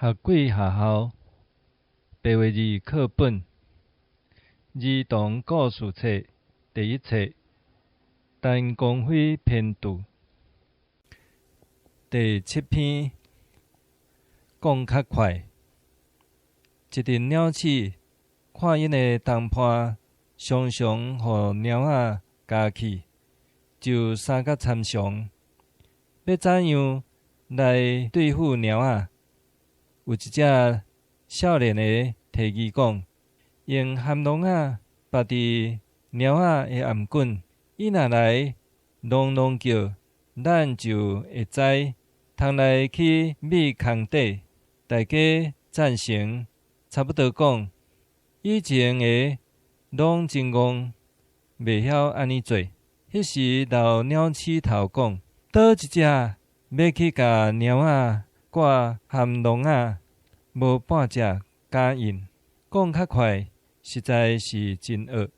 學鬼學校白話字課本兒童故事冊第一冊，陳光輝編著，第七篇，講較快。一陣鳥鼠看𪜶的同伴常常予貓仔咬去，就三甲參詳，欲怎樣來對付貓仔？有一隻少年的提議講，用蚶籠仔縛佇貓仔的頷頸，伊若來嗚嗚叫，咱就會知通來去覕空底。大家贊成，差不多講，以前的攏真戇，袂曉按呢做。彼時老鳥鼠頭講，佗一隻欲去共貓仔掛蚶籠仔，無半隻敢應。講較快，實在是真惡。